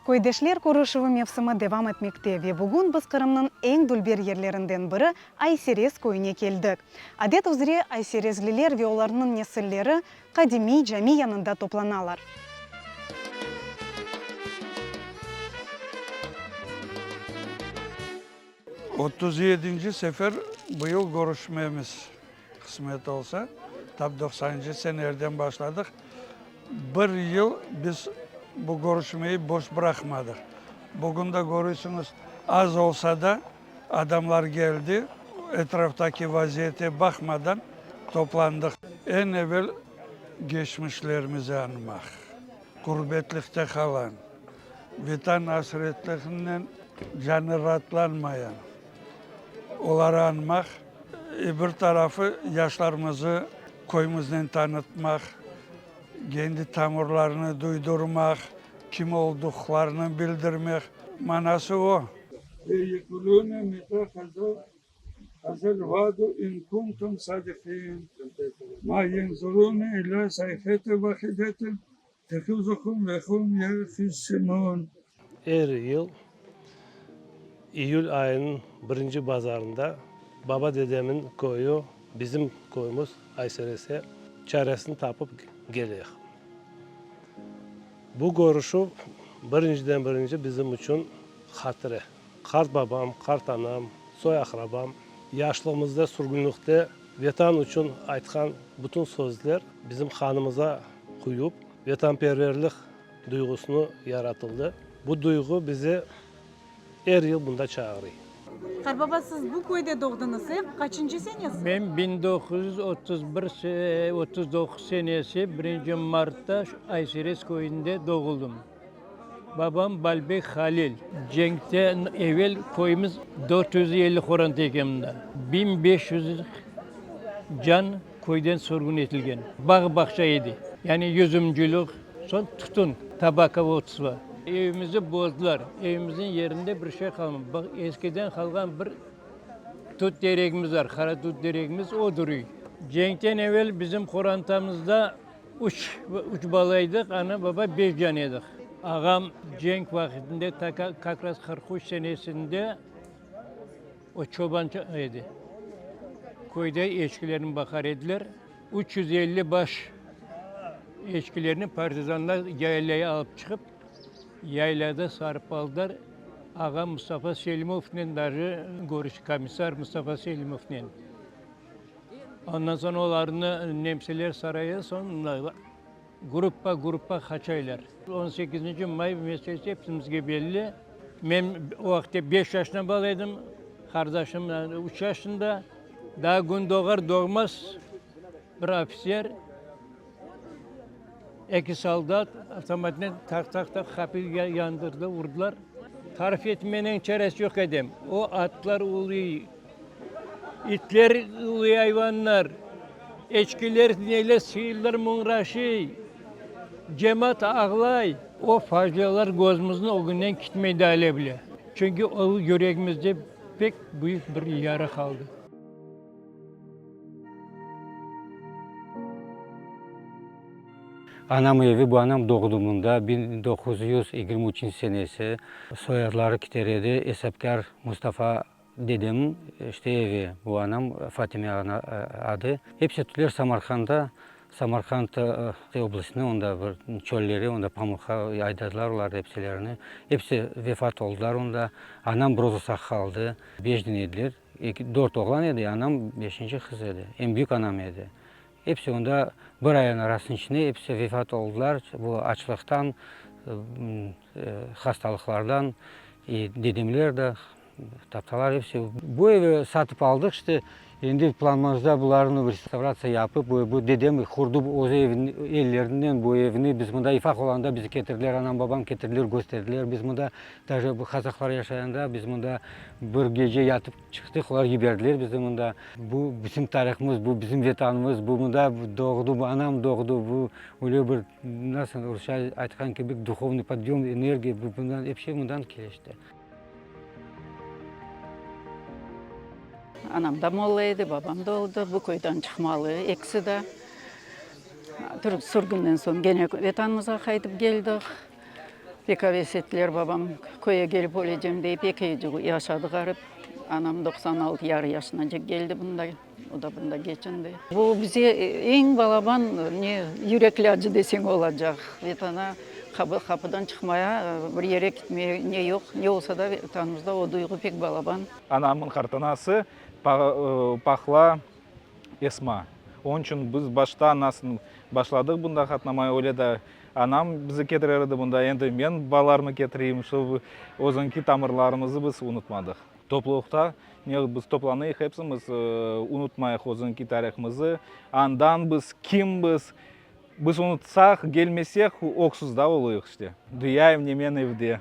Köydeşler körüşüvi mevsimi devam etmekte ve bugün biz Qırımnıñ eñ dülber yerlerinden biri Ayserez köyüne keldik. Adet üzre ayserezliler ve olarnıñ nesilleri qadimiy cami yanında toplanalar. Otuz yedinci sefer bu yıl körüşmemiz, qısmet olsa, tap doqsanıncı senelerden başladıq. Bir yıl biz bu körüşmeyi boş bıraqmadıq. Bugün de körüsiñiz, az olsa da, adamlar keldi, etraftaki vaziyete baqmadan toplandıq. Eñ evel geçmişlerimizi añmaq, ğurbetlikte qalan, Vetan asretliginen canı raatlanmayan, oları añmaq, bir tarafı yaşlarımızı köyümiznen tanıtmaq, kendi tamırlarını duydurmaq, kim olduqlarını bildirmek, manası o. Ve yequlune meta hazel vadu in kuntum sadiqin, ma yenzurune illa sayheten vahideten Tehuzuhum ve hum yehisimun. Er yıl iyül ayınıñ birinci bazarında baba-dedemin köyü, bizim köyümiz Ayserese çaresini tapıp keleyik. Bu körüşüv birinciden birinci bizim içün hatire. Qartbabam, qartanam, soy-aqrabam yaşlığımızda sürgünlikte Vetan içün aytqan bütün sözler bizim qanımıza quyup, vetanperverlik duyğusını yaratıldı. Bu duyğu bizi er yıl bunda çağırıy. Qartbaba, siz bu köyde doğdıñız, e? Qaçıncı senesi? Men 1931, 39 senesi birinci martta Ayserez köyünde doğuldım. Babam Balbek Halil. Cenkten evel köyümiz 450 qoranta eken mında. 1500 can köyden sürgün etilgen. Bağ-bağça edi. Yani yüzümcilik, soñ tütün, tabakovodstvo. Evimizi bozdılar. Evimizniñ yerinde bir şey qalmadı. Baq, eskiden qalğan bir tut teregimiz bar, qara tut teregimiz, o duruy. Cenkten evel bizim qorantamızda Üç, üç bala edik, ana, baba, beş can edik. Ağam cenk vaqtında, ta kak raz 43 senesinde o çoban edi. Köyde eçkilerni baqar ediler. 350 baş eçkilerni partizanlar yaylaya alıp çıqıp, yaylada sarıp aldılar. Ağam Mustafa Selimovnen daje körüşti, komissar Mustafa Selimovnen. Ondan soñ olarnı nemseler saraya, soñ gruppa gruppa qaçaylar. On sekizinci may meselesi epimizge belli. Men o vaqıtte beş yaşında bala edim, qardaşım üç yaşında. Daa kün doğar doğmaz bir ofitser, eki soldat avtomatnen taq-taq-taq qapıyı yandırdı, urdılar. Tarif etmeniñ çaresi yoq edem. O atlar uluy. İtler, uluy ayvanlar, eçkiler, neler, sıyırlar muñraşıy, cemaat ağlay. O facialar közümizniñ ögünden kitmeydi ale bile. Çünki o yüregimizde pek büyük bir yara qaldı. Anam evi, bu anam doğdı mında, 1923 senesi. Soyadları kiter edi, Esapkâr Mustafa Dedem, işte evi, bu anam, Fatime ana adı. Episi tütler Samarqandda, Samarqand oblastında, onda bir çölleri, onda pamuqqa aydadılar olar episilerini. Episi vefat oldılar onda. Anam bir özü sağ qaldı. Beş dene ediler, eki, dört oğlan edi, anam beşinci qız edi, eñ büyük anam edi. Episi onda bir ayın arasınıñ içinde episi vefat oldılar, bu açlıqtan, hastalıqlardan, dedemler de, taptalar episi. Bu evi satıp aldıq, işte, endi planımızda bularnı restavratsiya yapıp, bu dedem qurdı öz ellerinen bu evni, biz mında ifaq olğanda bizi ketirdiler, anam babam ketirdiler, kösterdiler, biz mında daje bu qazaqlar yaşayanda biz mında bir gece yatıp çıqtıq, olar yiberdiler bizi mında. Bu bizim tarihımız, bu bizim Vetanımız, bu mında doğdu, anam doğdu, bu öyle bir, nasıl rusça aytqan kibi, duhovnıy podъem, energiya, bu bundan, ep şey mından kele işte. Anam da molla edi, babam da oldı, bu köyden çıqmalı ekisi de. Sürgünden soñ kene Vetanımızğa qaytıp keldik. Pek aves ettiler, babam köye kelip ölecem dey, pek yaşadı ğarip. Anam 96 yarı yaşınacek keldi bunda, o da bunda keçindi. Bu bize eñ balaban ne, yürek ilâcı deseñ olacaq. Vetana qapıdan çıqmaya, bir yere ketmeye ne yoq, ne olsa da Vetanımızda o duyğu pek balaban. Anamnıñ qartanası Pahla Esma. Onıñ içün biz başta nasıl başladıq bunda qatnamaya, öyle de anam bizi ketirer edi bunda, endi men balalarımnı ketireyim, şu özüñki tamırlarımızı biz unutmadıq. Toplulıqta ne biz toplanıyıq hepsimiz, unutmayıq özüñki tarihımızı, andan biz kimbiz, biz unutsaq, gelmesek, öksüz da oluyıq işte. Duyayım ne men evde.